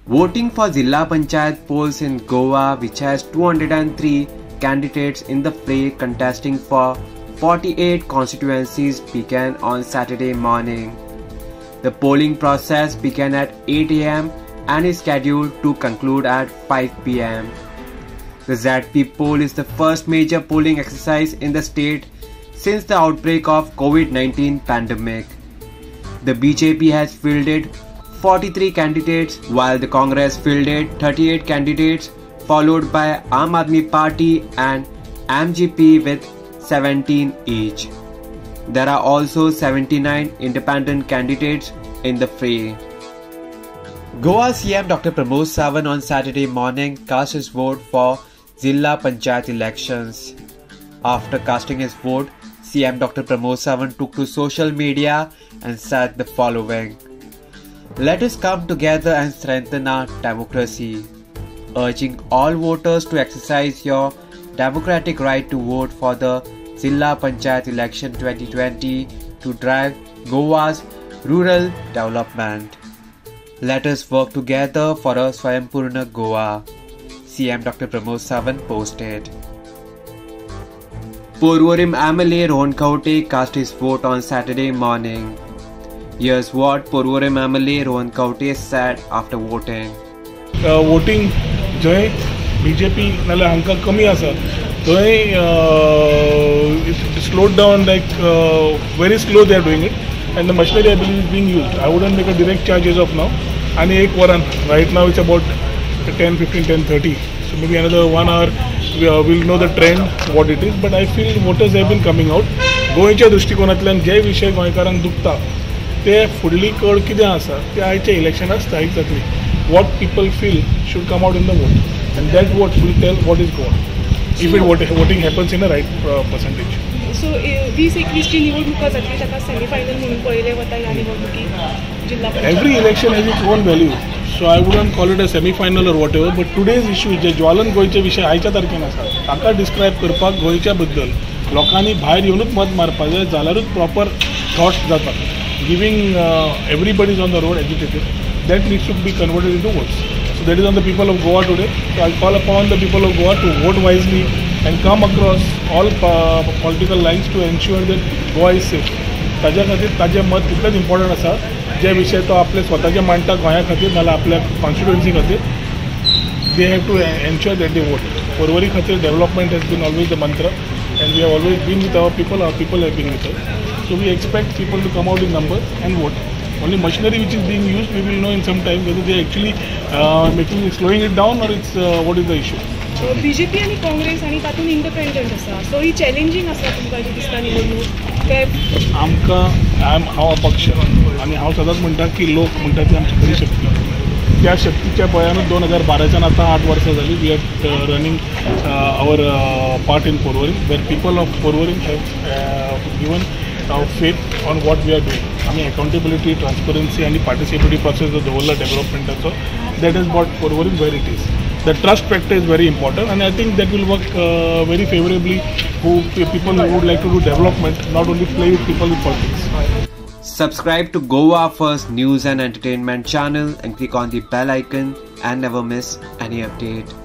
Voting for Zilla Panchayat polls in Goa, which has 203 candidates in the fray contesting for 48 constituencies, began on Saturday morning. The polling process began at 8 a.m. and is scheduled to conclude at 5 p.m. The ZP poll is the first major polling exercise in the state since the outbreak of COVID-19 pandemic. The BJP has fielded 43 candidates, while the Congress fielded 38 candidates, followed by Aam Aadmi Party and MGP with 17 each. There are also 79 independent candidates in the fray. Goa CM Dr. Pramod Sawant on Saturday morning cast his vote for Zilla Panchayat elections. After casting his vote, CM Dr. Pramod Sawant took to social media and said the following: "Let us come together and strengthen our democracy," urging all voters to exercise your democratic right to vote for the Zilla Panchayat election 2020 to drive Goa's rural development. Let us work together for a Swayampurna Goa, CM Dr. Pramod Sawant posted. Porvorim MLA Rohan Khaunte cast his vote on Saturday morning. Here's what Porvorim MLA Rohan Khaunte said after voting. Voting जंय BJP नाल्यार हांकां कमी आसा थंय slowed down, like very slow they are doing it, and the machinery I believe is being used. I wouldn't make a direct charge as of now. आनी एक वरान, right now it's about 10:15, 10:30, so maybe another 1 hour we'll know the trend what it is, but I feel voters have been coming out. गोंयच्या दृश्टिकोनांतल्यान जे विशय गोंयकारांक दुखता ते फुडली कळ कितें आसा ते आयच्या इलेक्शनाक स्थायीक जातली. What people feel should come out in the vote, and that vote will tell what is Goa if it voting happens in a right percentage. So 20-21 ची निवडणुका जातली ताका सेमीफायनल म्हणून पळयलें वता ह्या निवडणुकीक जिल्हा panchayat. Every election has its own value, so I wouldn't call it a semi-final or whatever, but today's issue जे ज्वालन गोंयचे विशय आयच्या तारखेन आसा ताका डिस्क्रायब करपाक गोंयच्या बद्दल लोकांनी भायर येवनूच मत मारपाक जाय, जाल्यारूच प्रॉपर थॉट्स जाता. Giving everybody is on the road agitated, that needs to be converted into votes. So that is on the people of Goa today. So I call upon the people of Goa to vote wisely and come across all political lines to ensure that Goa is safe. ताज्या खातीर ताजें मत तितलेंच important आसा, जे विशय तो आपले स्वताचे मांडटा गोंया खातीर नाल्यार आपल्या कॉन्स्टिट्युएन्सी खातीर, they have to ensure that they vote. Porvorim खातीर development has been always the mantra, and we have always been with our people, our people have been with us. So we expect people to come out in numbers and vote. Only machinery which is being used, we will know in some time whether they are actually slowing it down or it's what is the issue. BJP आनी काँग्रेस आनी तातूंत independent आसा, so ही challenging आसा तुमकां जी दिसता निवडणूक ते. आमकां हांव अपक्ष आनी हांव सदांच म्हणटा की लोक म्हणटा ती आमची खरी शक्ती. त्या शक्तीच्या बळयानूच 2012च्यान आतां 8 वर्सां जाली we are running our part in Porvorim, where people of Porvorim have given faith on what we are doing. आमी अकाउंटेबिलिटी, ट्रान्सपरन्सी आनी पार्टिसिपेटरी प्रोसेस जो दवरला डेव्हलपमेंटाचो, that is what Porvorim where it is. The trust factor is very important, and I think that will work very favorably who people who would like to do development, not only play with people with politics. Subscribe to Goa First News and Entertainment channel and click on the bell icon and never miss any update.